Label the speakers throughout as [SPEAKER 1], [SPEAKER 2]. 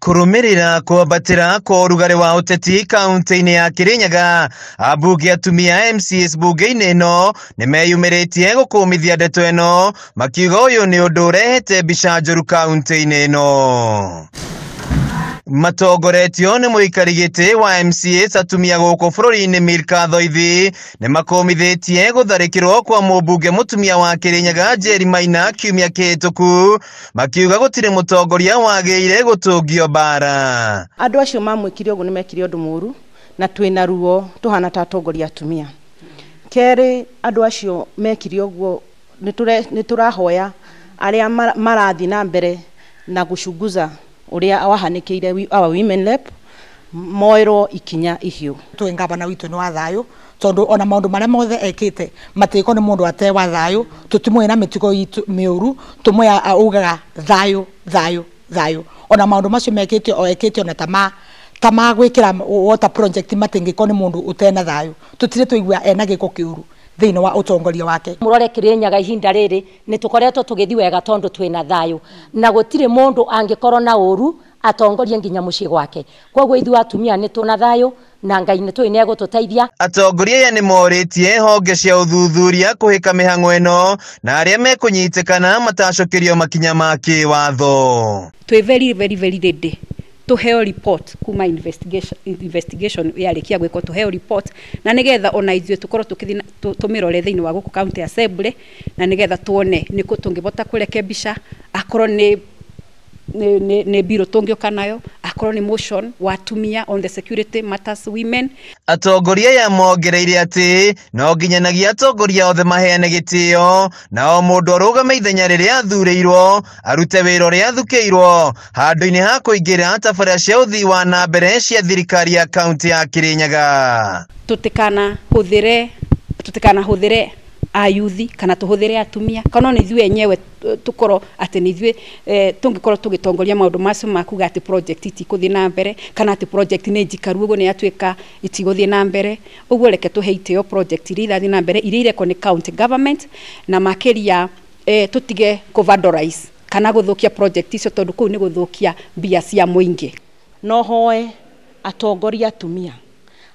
[SPEAKER 1] Kũrũmĩrĩra kwambatĩra kwa ũrugarĩ wa ũteti kaunti-inĩ ya Kirinyaga, ambunge atumia MCAs bunge-inĩ ĩno nĩmeyumĩrĩtie gũkũmithia ndeto ĩno makiuga ũyũ nĩ ũndũ ũrehete mbica njũru kaunti-inĩ ĩno. Matongoretio nĩ mũikari gĩtĩ wa MCAs atumia gũkũ bũrũri-inĩ Milka Thoithi nĩmakũmithĩtie gũtharĩkĩrwo kwa mũmbunge mũtumia wa Kirinyaga Njeri Maina kiumia kĩhĩtũku, makiuga gũtirĩ mũtongoria wagĩrĩire gũtũngio mbara.
[SPEAKER 2] Andũ acio mamwĩkire ũguo nĩmekire ũndũ mũru na twĩna ruo tũhana ta atongoria atumia. Kerĩ, andũ acio mekire ũguo nĩtũrahoya arĩa marathiĩ na mbere na gũcunguza ũrĩa wahanĩkĩire our women rep moerwo ikinya ihiũ.
[SPEAKER 3] Tũĩ ngavana witũ nĩ wa thayũ tondũ ona maũndũ marĩa mothe ekĩte matĩko nĩ mũndũ ate wa thayũ, tũtimũĩ na mĩtugo itũ mĩũru, tũmũĩ augaga thayũ thayũ thayũ. Ona maũndũ macio mekĩte o ekĩte ona ta ma gwĩkĩra water project matingĩko nĩ mũndũ ũtena thayũ, tũtirĩ tũigua ena gĩko kĩũru thĩinĩ wa ũtongoria wake.
[SPEAKER 4] Mũrore Kirinyaga ihinda rĩrĩ nĩ tũkoretwo tũgĩthiĩ wega tondũ twĩna thayũ na gũtirĩ mũndũ angĩkorwo na ũru atongorie nginya mũciĩ gwake. Koguo ithuĩ atumia nĩ tũna thayũ na Ngai nĩ tũĩ nĩegũtũteithia.
[SPEAKER 1] Atongoria aya nĩmorĩtie honge cia ũthuthuria kũhĩka mĩhang'o ĩno na arĩa mekũnyitĩkana matacũkĩrio makinya ma kĩwatho.
[SPEAKER 5] Twĩ very very very ready tuheo report kuma investigation yarĩkia gwĩkwo, tuheo report na nĩgetha ona ithuĩ tũkorwo tũkĩthiĩ tũmĩrore thĩinĩ wa gũkũ county assembly na nĩgetha tuone nĩkũ tũngĩbota kũrekebisha, akorwo nĩ biro tũngĩũka nayo, akorwo nĩ motion wa atumia on the security matters women.
[SPEAKER 1] Atongoria aya mongereire atĩ no nginyanagia atongoria othe maheane gĩtĩo na o mũndũ arũgame ithenya rĩrĩa athurĩirwo arute wĩra ũrĩa athukĩirwo handũ-inĩ ha kũingĩra tabarĩra cia ũthii wa na mbere cia thirikari ya kaunti ya Kirinyaga.
[SPEAKER 5] Tũtikanahũthĩre ayuthi kana tũhũthĩre atumia kana nĩ ithuĩ enyewe tũkorwo atĩ nĩ ithuĩ tũngĩkorwo tũgĩtongoria maũndũ macio ma kuga atĩ project itikũthiĩ na mbere kana atĩ project nĩ njikaru ũguo nĩ yatuĩka itigũthiĩ na mbere. Ũguo reke tũhe itĩo project iria irathiĩ na mbere iria irekwo nĩ county government na makĩria tũtige kũ-vandalize kana gũthũkia project icio tondũ kũu nĩ gũthũkia mbia cia mũingĩ.
[SPEAKER 2] No hoe atongoria atumia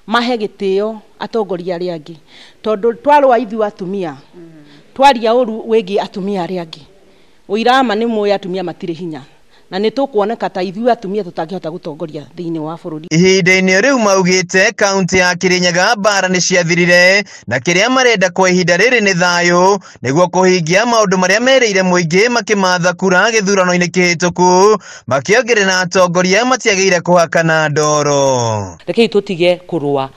[SPEAKER 2] mahe gĩtĩo atongoria arĩa angĩ tondũ twarũa ithuĩ atumia twaria ũru wĩgiĩ atumia arĩa angĩ ũirama nĩ mũĩ atumia matirĩ hinya na nĩ tũkuoneka ta ithuĩ atumia tũtangĩhota gũtongoria thĩinĩ wa bũrũri.
[SPEAKER 1] Ihinda-inĩ rĩu maugĩte kaunti ya Kirinyaga mbara nĩ ciathirire na kĩrĩa marenda kwa ihinda rĩrĩ nĩ thayũ nĩguo kũhingia maũndũ marĩa merĩire mũingĩ makĩmatha kura gĩthurano-inĩ kĩhĩtũku, makĩongerera atongoria matiagĩrĩire kũhakana ndoro.
[SPEAKER 6] Rekei tũtige kũrũa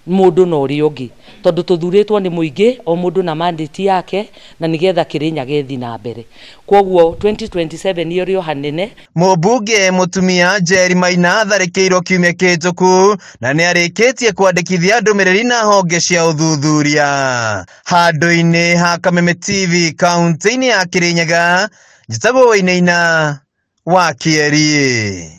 [SPEAKER 6] mũndũ na ũrĩa ũngĩ tondũ tũthurĩtwo nĩ mũingĩ o mũndũ na mandate yake na nĩgetha Kirinyaga ĩthiĩ na mbere. Koguo 2027 ĩrĩ o hanene.
[SPEAKER 1] Mũmbunge mũtumia Njeri Maina atharĩkĩirwo kiumia kĩhĩtũku na nĩarĩkĩtie kwandĩkithia ndũmĩrĩri na honge cia ũthuthuria. Handũ-inĩ ha Kameme TV kaunti-inĩ ya Kirinyaga, njĩtagwo Wainaina wa Kĩeri.